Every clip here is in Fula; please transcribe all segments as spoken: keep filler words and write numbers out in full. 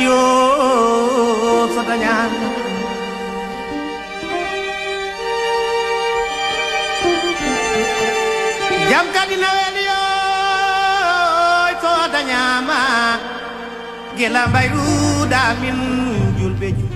Yo, so dañaama. Jam kadi na weli yo, so dañaama. Gila mbayruɗa min julɓe juli.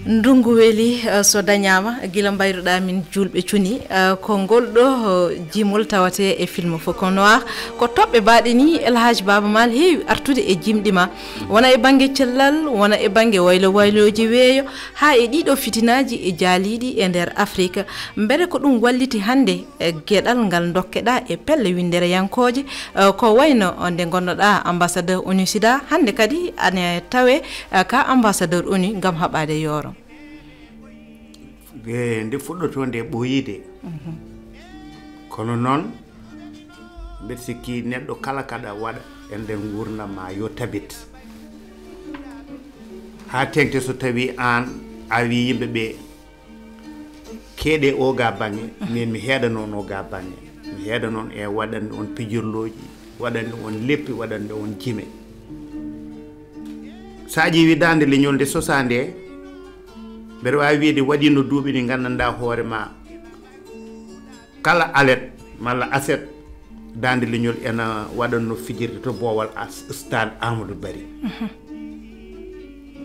Ndungu weli, eh, so dañaama, gila mbayruɗa min julɓe cuni. Eh, ko ngol ɗo, oh, jimol tawate e film Faucon Noir. Ko toɓɓe baɗe ni, El Hadj Baba Maal heewi artude e jimɗi ma. Wona e bannge cellal, wona e bannge waylo waylooji weeyo, haa e ɗiɗo fitinaaji e jaaliiɗi e nder Afrika. Mbele ko ɗum walliti hannde e geɗal ngal ndokkeɗa e pelle winndereyankooje, eh, ko wayno nde ngonnoɗa ambassadeur ONUSIDA, hannde kadi ane tawe, eh, ka ambassadeur ONU ngam haɓaade yooro? E, nde fuɗɗotoo nde ɓooyii de. Mhm. Kono noon, mbeɗa sikki neɗɗo kala kaɗa waɗa e nder nguurndam ma yo tabit. Haa teŋti so tawii aan a wii yimɓe ɓe, keɗe o ga baŋŋe, min mi heɗa noon o ga baŋŋe. Mi heɗa noon e waɗande on pijirlooji, waɗande on leppi, waɗande on jime. So a ƴeewi Daande Leñol nde sosaa nde, mbeɗa waawi wiyde waɗiino duuɓi ɗi nganndanɗaa hoore ma, kala alet malla aset, Daande Leñol ena waɗatno fijirde to boowal as-, stade Amadou Barry. Mhm.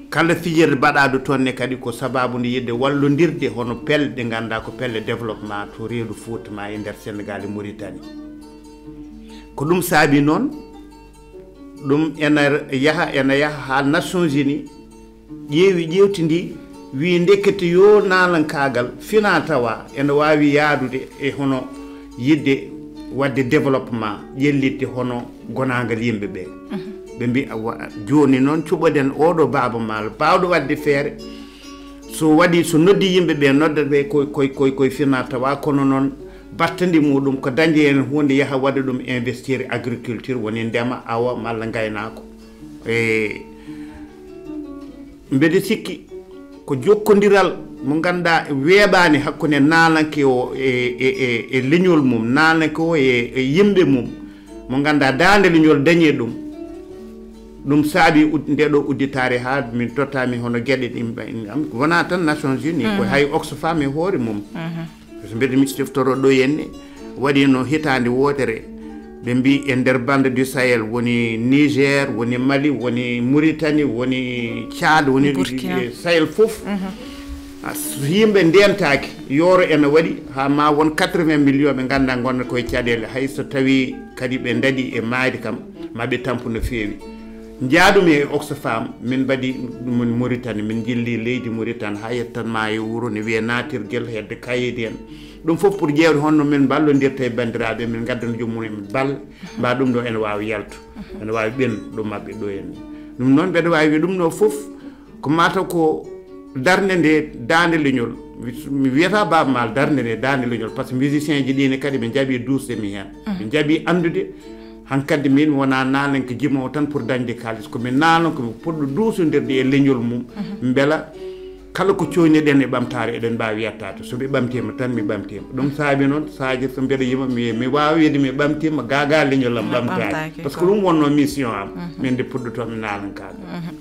Kala fijirde baɗaaɗo toon ne kadi ko sabaabu nde yiɗde wallondirde hono pelle ɗe ngannduɗaa ko pelle développement to reedu Fuuta ma e nder Senegaal e Mauritanie. Ko ɗum saabi noon, ɗum ena yaha, ena yaha haa Nations Unies ƴeewi, ƴeewtidi, wii ndekkete yo naalankaagal fina tawa ena waawi yaadude e hono yiɗde waɗde développement, ƴellitde hono gonaangal yimɓe ɓe. Mhm. Ɓe mbi, awa, jooni noon cuɓoɗen oɗo Baaba Maal, baawɗo waɗde feere. So waɗi, so noddi yimɓe ɓe, nodda ɓe koye, koye, koye, koye fina tawa, kono noon battandi muɗum ko dañde heen huunde, yaha waɗa ɗum investir agriculture, woni ndema, awa, malla ngaynaako. E mbeɗa sikki ko jokkondiral mo ngannduɗaa weeɓaani hakkunde naalanke o e, e, e, e leñol mum, naalanke o e, e yimɓe mum, mo ngannduɗaa Daande Leñol dañi ɗum. Ɗum saabi ud-, nde ɗo udditaare haa min tottaami hono geɗe ɗin ɓe-, am, wonaa tan Nations Unies, ko hay Oxfam e hoore mum. Mhm. Par ce que mbeɗa mi siftoro ɗo henne, waɗiino hitaande wootere, ɓe mbi e nder bande du Sahel, woni Niger, woni Mali, woni Mauritanie, woni Tchad, woni Burkina. E Sahel fof. Mhm. A, so yimɓe ndentaaki, yooro ena waɗi, haa ma won quatre-vingts millions ɓe ngannduɗaa ngonata koye caɗeele, hay so tawii kadi ɓe ndaɗi e maayde kam, ma ɓe tampu no feewi. Njaadumi e Oxfam, min mbaɗi ɗum en Mauritanie, min njilli leydi Mauritanie haa yettan ma e wuro, ne wiyee Naatirgel, hedde Kayidi en. Ɗum fof pour ƴeewde honno min mballondirta e banndiraaɓe, min ngaddana joomum en balle, mbaa ɗum ɗo ene waawi yaltu, ene waawi ɓennu ɗo maɓɓe ɗo en. Ɗum noon mbeɗa waawi wiide ɗum ɗo fof, ko mataw ko darnde nde Daande Leñol, mi wiyata Baaba Maal darnde nde Daande Leñol, par ce que musicien ji ɗi ne kadi ɓe njaɓi duusde mi heen. Mhm. Ɓe njaɓi anndude, hankadi min wona naalanke jimoowo tan pour dañde kaalis, ko mi naalanke mi puɗɗo duusondirde e leñol mum, mhm, mbela kala ko coyniɗen e ɓamtaare eɗen mbaawi yettaade. So ɓe ɓamtiima tan mi ɓamtiima. Ɗum saabi noon, Sadio, so mbeɗa yima, mi, mi waawa wiyde mi ɓamtiima, gaagaa leñol am ɓamtaaki. Ɓamtaaki, par ce que ko ɗum wonno mission am, mhm, min nde puɗɗotoo mi naalankaaɓe. Mhm.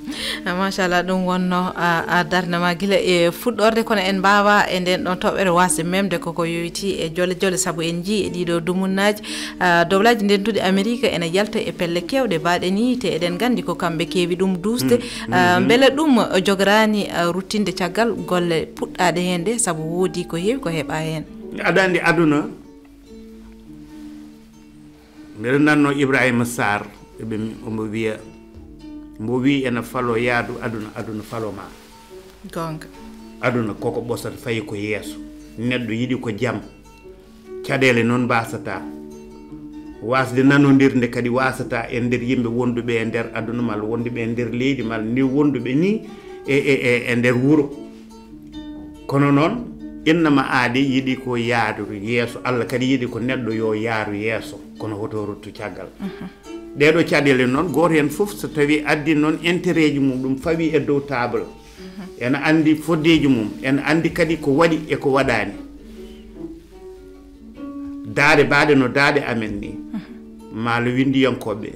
Ah, machallah, ɗum wonno, ah, ah, darnde ma gila e fuɗɗorde, kono en mbaawa e nden ɗon toɓɓere wasde memde koko yowitii e jole jole, sabu en njii e ɗiɗo dumunnaaji, ah, doblaaji ndentuɗi Amerika ena yalta e pelle keewɗe baaɗe ni, te eɗen nganndi ko kamɓe keewi ɗum duusde. Mm, ah, mm, mbele ɗum jogoraani, ah, ruttinde caggal golle puɗɗaaɗe heen ɗe, sabu woodi ko heewi ko heɓaa heen? Aɗa anndi aduna, mbeɗa nanno Ibrahima Sarr, eɓe mi-, omo wiya, mbo wi ena falo yaadu aduna, aduna falo ma. Goonga. Aduna koko ɓosata fayi ko yeeso. Neɗɗo yiɗi ko jam. Caɗeele noon mbasata. Wasde nanondirde kadi wasata e nder yimɓe wonduɓe e nder aduna, malla wonduɓe e nder leydi, malla ni wonduɓe ni e, e, e, e nder wuro. Kono noon, innama aade yiɗi ko yaaru yeeso, Allah kadi yiɗi ko neɗɗo yo yaaru yeeso, kono hoto ruttu caggal. Mhm. Ɗeɗo caɗeele noon, gooto heen fof so tawi addi noon intérêt ji mum, ɗum fawi e dow table. Mhm. Ena anndi foddeeji mum, ena anndi kadi ko waɗi e ko waɗaani. Daaɗe baaɗe no daaɗe amen ni, mhm, maalo winndiyankooɓe,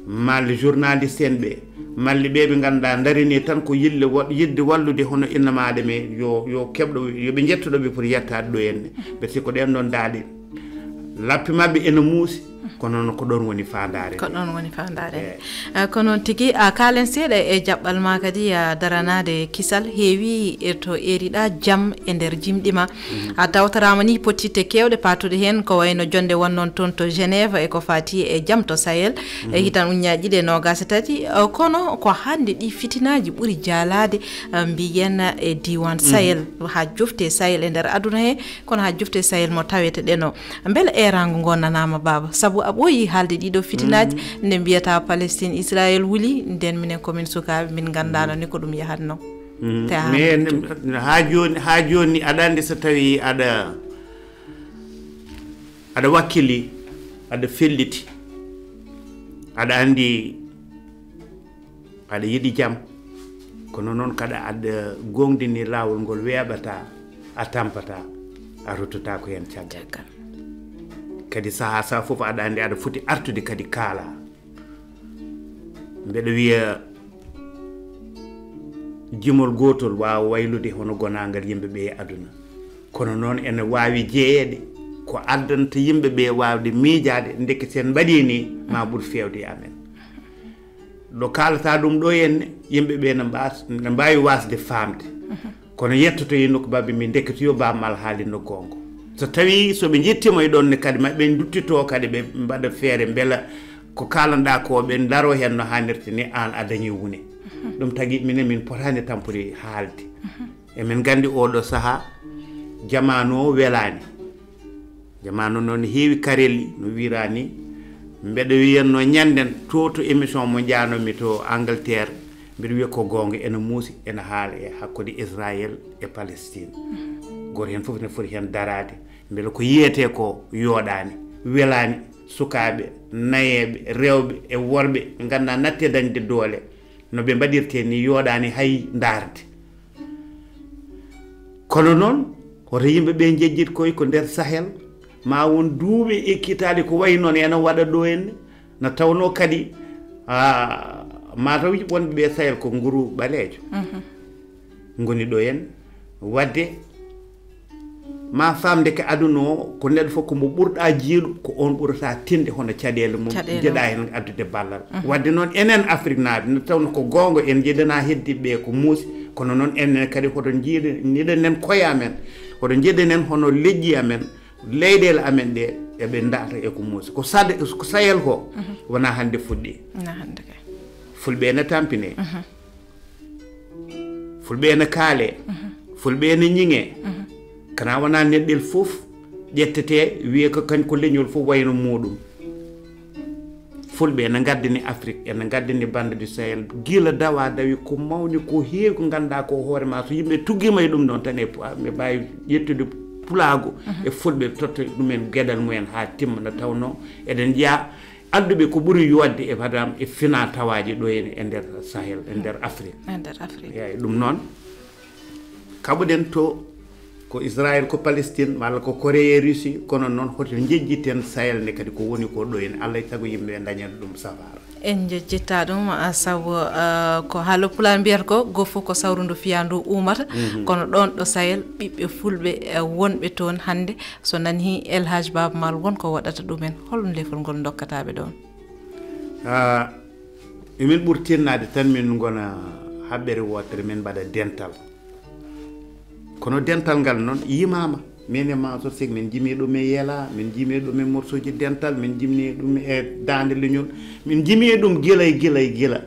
maalo journaliste en ɓe, malli ɓe ɓe ngannduɗaa ndarini tan ko yille wa- yidde wallude hono innamaaɗe me yo yo keɓɗo yo ɓe njettuɗo ɓe pour yettaade ɗo henne. Ɓe si ko ɗen ɗon daaɗe lappi maɓɓe ene muusi, kono noon ko ɗon woni faandaare. Ko ɗon woni faandaare. Eh. Ah, ko noon tigi, a kaalen seeɗa e jaɓɓal ma kadi, a daranaade kisal heewi e to eriɗa jam e nder jimɗi ma. A tawtoraama ni pottitte keewɗe paatuɗe heen, ko wayno jonde wonnoon toon to Genève e ko faati e jam to Sahel e hitan uññaaji ɗiɗi e noogaas e tati. Eh, kono ko hannde ɗi fitinaaji ɓuri jaalaade, eh, mbiyen e diiwaan Sahel, haa jofte Sahel e nder aduna he, kono haa jofte Sahel mo tawete ɗen o. Mbele eeraango ngo nanaama, baaba? Sabu a ɓooyi haalde ɗiɗo fitinaaji, nde mbiyata Palestine, Israel wuli, nden minen ko min sukaaɓe, min nganndaano ni ko ɗum yahatnoo. Te haa mais hannde ne- haa jooni haa jooni aɗa anndi so tawi aɗa aɗa wakkili, aɗa felliti, aɗa anndi aɗa yiɗi jam, kono noon kaɗa aɗa goongɗini laawol ngol weeɓata, a tampata, a ruttata ko heen caggal. Kadi sahaa sahaa fof aɗa anndi aɗa foti artude kadi kaala. Mbeɗa wiya jimol gootol waawa waylude hono gonaangal yimɓe ɓe e aduna, kono noon ene waawi jeyeede ko addanta yimɓe ɓe waawde miijaade ndeke sen mbaɗi ni ma ɓur feewde e amen. Ɗo kaalata ɗum ɗo henne, yimɓe ɓe ne mbaas- ne mbaawi waasde faamde. Kono yettoto e nokku babɓe min ndekete yo bammal haalino goonga. So tawi so ɓe njettiima e ɗon ne kadi maɓɓe nduttito kadi ɓe mbaɗa feere mbela ko kaalanɗa ko ɓe ndaro heen no haanirta ni aan a dañi wune. Ɗum tagi minen min potaani tampude haalde. Emin nganndi oɗo sahaa jamaanu o welaani. Jamaanu noon heewi karelli no wiira ni. Mbeɗa wiyanno ñannden to to émission mo njaanomi to Angleterre, mbeɗa wiya ko goonga ene muusi ene haala e hakkunde Israel e Palestine. Gooto heen fof ne foti heen daraade mbele ko yiyetee ko yooɗaani, welaani sukaaɓe, nayeeɓe, rewɓe e worɓe ngannda natte dañde doole no ɓe mbaɗirtee ni yooɗaani hay ndaarde. Kono noon hoto yimɓe ɓe njejjit koye ko nder Sahel ma won duuɓi e kiitaali ko wayi noon ene waɗa ɗo henne. Na tawnoo kadi mataw wonɓe ɓe Sahel ko nguru ɓaleejo ngoni ɗo henne. Wadde ma faamde ko aduna o ko neɗɗo fof ko mo ɓurɗa jiiɗo ko on ɓurata tinde hono caɗeele mum. Jeɗa heen addude ballal. Wadde noon enen Afriknaaɓe nde tawnoo ko goonga en njeɗana heddiiɓe ɓe ko muusi, kono noon enen kadi hoto njiiɗe njiɗanen koye amen, hoto njeɗanen hono leƴƴi amen, leyɗeele amen ɗe eɓe ndaarta e ko muusi. Ko sade ko Sahel ko wonaa hannde fuɗɗi. Fulɓe ene tampine. Fulɓe ene kaale. Fulɓe ene ñiŋe. Kana wona neɗɗel fof ƴettete wiye ko kañ ko leñol fof wayno muɗum. Fulɓe ene ngaddani Afrique, ene ngaddani bande du Sahel gila dawa dawi ko mawni ko heewi ko ngannduɗa ko hoore ma so yimɓe tuggima e ɗum ɗon tan e mi mbawi ƴettude pulaagu e fulɓe totta ɗumen geɗal mumen ha timma nde tawno eɗen njiya adduɓe ko ɓuri yodde e fadam e fina tawaaji ɗo henne e nder Sahel e nder Afrique. E nder Afrique. Eyyi ɗum noon kaɓoɗen to ko Israel ko Palestine walla ko Corée e Russie kono noon hoto jejjiten Sahel nde kadi ko woni ko ɗo henne Allah e sago yimɓe ɓe dañana ɗum safara. En njejjitta ɗum sabu ko haalo pulaar mbiyata ko goo fof ko sawru ndu fiya ndu uumata kono ɗon ɗo Sahel ɓiɓɓe fulɓe wonɓe toon hannde so nani El Hadj Baaba Maal won ko waɗata ɗumen holɗum lefol ngol dokkataɓe ɗon? Emin ɓuri tinnaade tan min ngona haɓɓere wootere min mbaɗa dental. Kono dental ngal noon yimaama min e Mansour Seck min njimi ɗum e Yela min njimi ɗum e morsoji dental min njimi ɗum e daande leñol min njimi ɗum gila e gila e gila.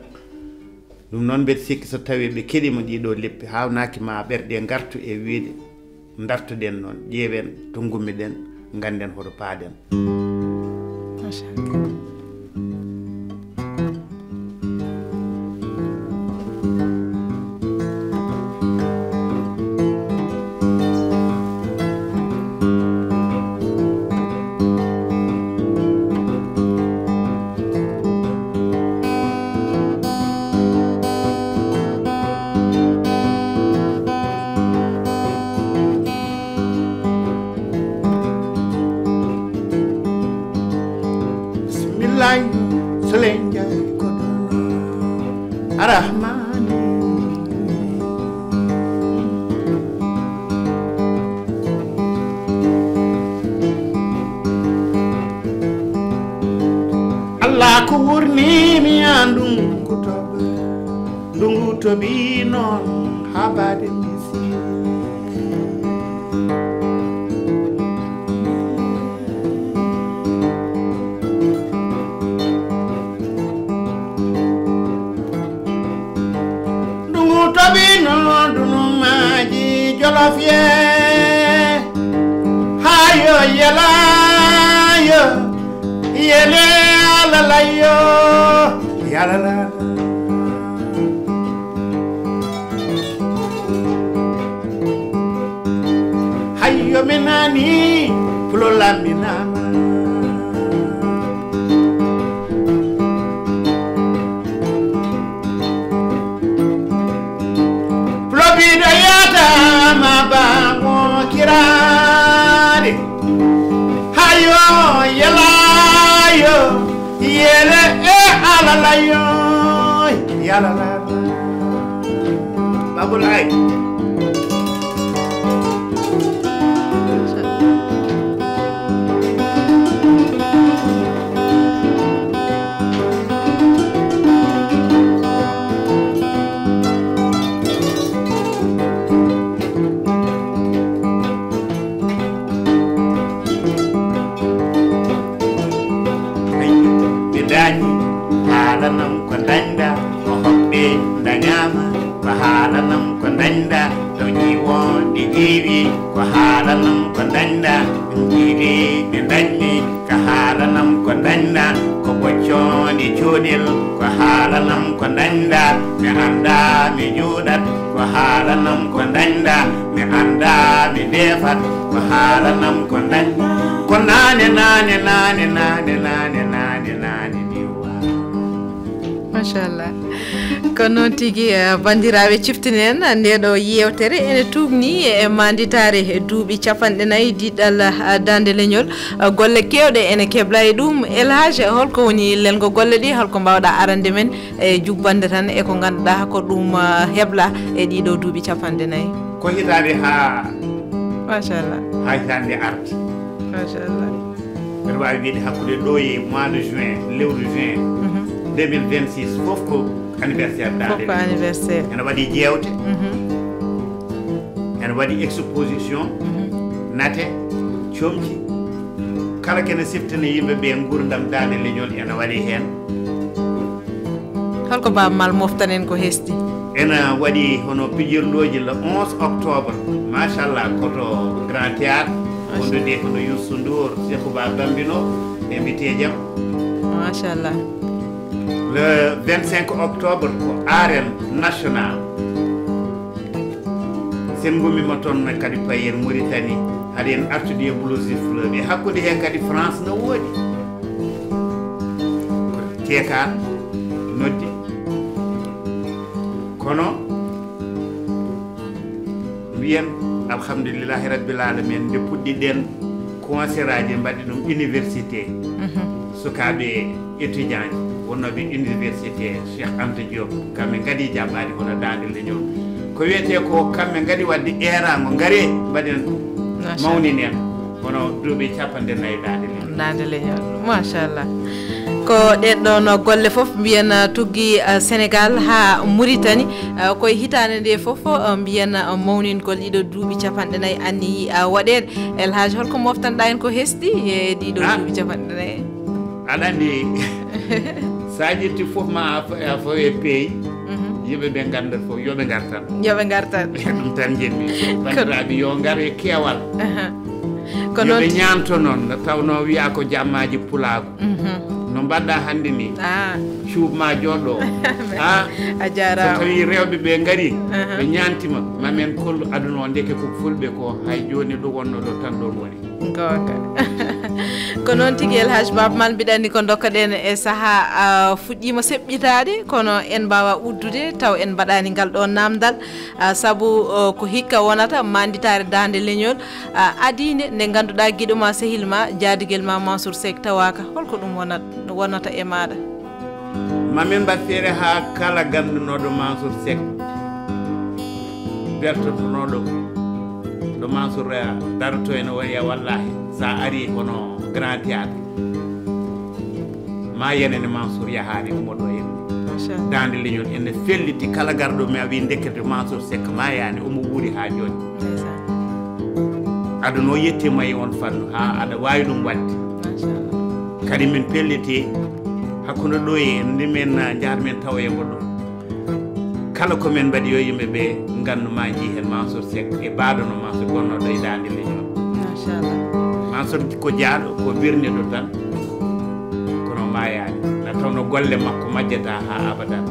Ɗum noon mbeɗa sikki so tawi ɓe keɗima ɗiɗo leppi hawnaaki ma ɓerɗe ngartu e wiide dartoɗen noon ƴeewen to ngummiɗen ngannden hoto paaɗen. Machallah. Arahmani. Allah ko wurnimi an ndungu toɓe, ndungu toɓi noon haɓade misi. Ndungu toɓino dunumaaji Jolof ye. Hayo yelayo yele alalayo yalala. Hayo minani pulola minama. Lobiɗo yatama bango kirade. Hayo yelayo yele e alalayo yalala. Babul ay. Ɓe dañi haalanam ko dañɗa, ko hoɓɓe dañaama, ko haalanam ko dañɗa, to ƴiwoɗe ƴiwi, ko haalanam ko dañɗa, jiiɓe ɓe dañmi, ko haalanam ko dañɗa, ko ɓoccoonde cuuɗel, ko haalanam ko dañɗa, mi annda mi juuɗat, ko haalanam ko dañɗa, mi annda mi deefat, ko haalanam ko dañɗa, ko naane, naane, naane, naane, naane, naane, naane, ni wa. Machallah. Ko noon tigi, eh, banndiraaɓe, ciftinen nde ɗo yeewtere ene tuugni e manditaare duuɓi capanɗe nayi diɗɗal, eh, daande leñol. Eh, golle keewɗe ene kebla e ɗum. El Hadj, holko woni lelngo golle ɗi? Holko mbaawɗa arande men e jubbannde tan e ko ngannduɗaa ko ɗum, eh, hebla e ɗiɗo duuɓi capanɗe nayi? Ko hitaande haa, machallah, haa hitaande arti. Machallah. Mbeɗa waawi wiyde hakkunde ɗo e mois de juin, lewru juin, mhm, deux mille vingt-six, fof ko anniversaire. Fof ko anniversaire. Ene waɗi jeewte. Mhm. Ene waɗi exposition. Mhm. Nate, comci. Kala kene siftina yimɓe ɓe nguurndam daande leñol ene waɗi heen. Holko Baaba Maal moftanen ko hesti? Ena waɗi hono pijirlooji le onze octobre, machallah, ko to Grand Théâtre, machallah, wondude hono Youssou Ndour, Cheikhou Ba Bambino, e mbiyetee jam. Machallah. Le vingt-cinq octobre ko arène nationale. Sen ngummiima toon ne kadi payen Mauritanie, haɗen artude e Blues Fleuve. E hakkunde heen kadi France no woodi. Ko teekaa noddi. Kono mbiyen alhamdulillahi rabbil alamin nde puɗɗiɗen concert aji mbaɗi ɗum université. Mhm. Sukaaɓe étudiant ji wonnooɓe université Cheikh Anta Diop, kamɓe ngadi jaɓɓaade hono daande leñol. Ko wiyetee ko kamɓe ngadi waɗde eeraango, ngare mbaɗen, machallah, mawninen hono duuɓi capanɗe nayi daande leñol. Daande leñol, machallah. Ko ɗen ɗoon golle fof mbiyen, ah, tuggi, ah, Sénégal haa Mauritanie. Ah, koye hitaande nde fof, ah, mbiyen, ah, mawningol ɗiɗo duuɓi capanɗe nayi anniyi, ah, waɗeede. El Hadj, holko moftanɗaa en ko hesti e ɗiɗo, ah, duuɓi capanɗe nayi? Aɗa anndi, so a ƴetti fof ma a fo-, a fawe peeyi, mhm, yimɓe ɓe nganndat fof, yo ɓe ngar tan. Yo ɓe ngar tan. Ɗum tan njiɗmi. Ko banndiraaɓe, yo ngar e keewal. Aha. Ko yo noon ɓe ti- ñaanto noon, nde tawnoo wiyaa ko jammaaji pulaagu. Mhm. No mbaɗɗaa hannde ni? Ah. Cuup ma jooɗo. Ah. A jaaraama. So tawii rewɓe ɓe ngarii, aha, ɓe ñaantima, ma men kollu aduna o, ndeke ko fulɓe ko, hay jooni ɗo wonno ɗo tan ɗon woni. Goonga. Ko noon tigi, El Hadj Baaba Maal, mbiɗa anndi ko ndokkaɗen e sahaa, ah, fuɗɗiima seɓɓitaade, kono en mbaawaa uddude taw en mbaɗaani ngal ɗoon naamndal, ah, sabu, oh, ko hikka wonata maanditaare daande leñol, ah, adiinde nde ngannduɗaa giɗo ma, sehil ma, jaadigel ma Mansour Seck tawaaka. Holko ɗum wonat-, wonata e maaɗa? Ma min mbaɗ feere haa kala ganndunooɗo Mansour Seck, bertotonooɗo ɗo Mansour daroto ene woni e wallaahi, so a ari hono Grand Théâtre, ma yenene Mansour yahaani, ummo ɗo e daande leñol. Ene felliti kala garɗo mi a wi ndekkete Mansour Seck ma yaani, omo wuuri haa jooni. Aduna o yettiima e on fannu haa aɗa waawi ɗum waɗde. Kadi min pelliti hakkunde ɗo e ndi min, ah, njahata min tawa e mbo ɗo. Kala ko min mbaɗi yo yimɓe ɓe nganndu ma njii heen Mansour Seck e baaɗo no Mansour gonnooɗo e daande leñol. Machallah. Mansour ko jaaɗo, ko birniɗo tan, kono maayaani. Na tawno golle makko majjata haa abadan.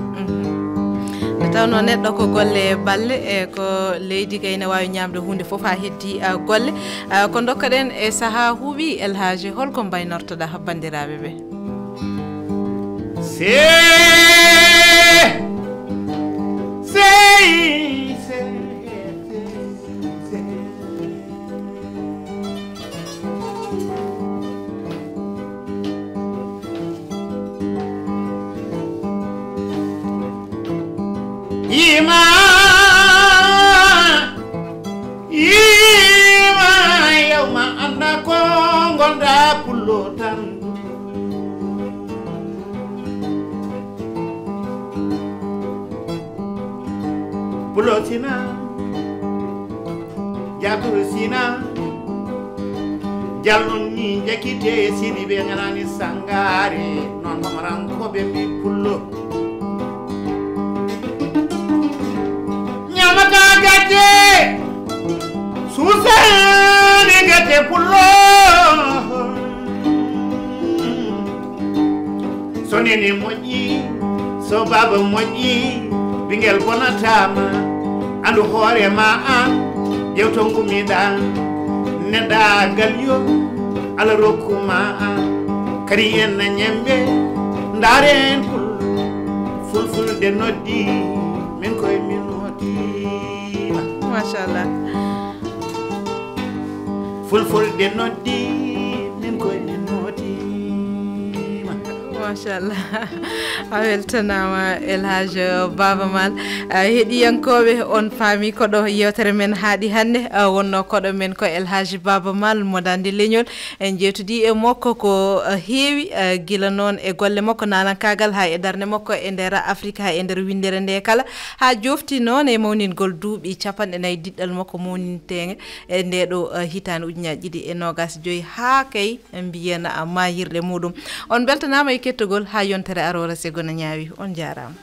Nde tawnoo neɗɗo ko golle e balle, e ko leydi kay ne waawi ñaamde huunde fof haa heddi, ah, golle. Ah, ko ndokkaɗen e sahaa huuɓi, El Hadji, holko mbaynortoɗaa banndiraaɓe ɓe? Sey, sey, sey, sey, sey. Yiima, yiima, yawma annda ko ngonɗaa pullo tan. Pulo Sina, Jabir Sina, jalnon ni njakite sini ɓe ngalani sangare, non mamarankoɓe mbi pullo. Ñamata gate, susani gate pullo. So nene moƴƴi, so baaba moƴƴi, ɓingel bonataama. Andu hoore ma an, ƴeew to ngumiɗa. Neɗɗaagal yo Allah rokku ma an. Kadi en na ñembe, ndaare en pul. Fulfulde noddi, min koye min noddiima. Machallah. Fulfulde noddi, min koye min noddiima. Machallah. A weltanaama, El Hadj Baaba Maal. Ah, heɗiyankooɓe, on paami koɗo yeewtere men haaɗi hannde. Ah, wonnoo koɗo men ko El Hadj Baaba Maal mo Daande Leñol. En njeewtidii e makko ko, ah, heewi, ah, gila noon e golle makko naalankaagal haa e darnde makko e nder Afrik, haa e nder winndere nde kala, haa joofti noon e mawningol duuɓi capanɗe nayi diɗɗal makko mawninteeŋe e ndee ɗoo, ah, hitaande ujunaaji ɗiɗi e noogaas joy haa kay mbiyen, ah, maayirɗe muuɗum. On mbeltanaama e kettogol haa yontere aroore so Gona ñaawi. On njaaraama.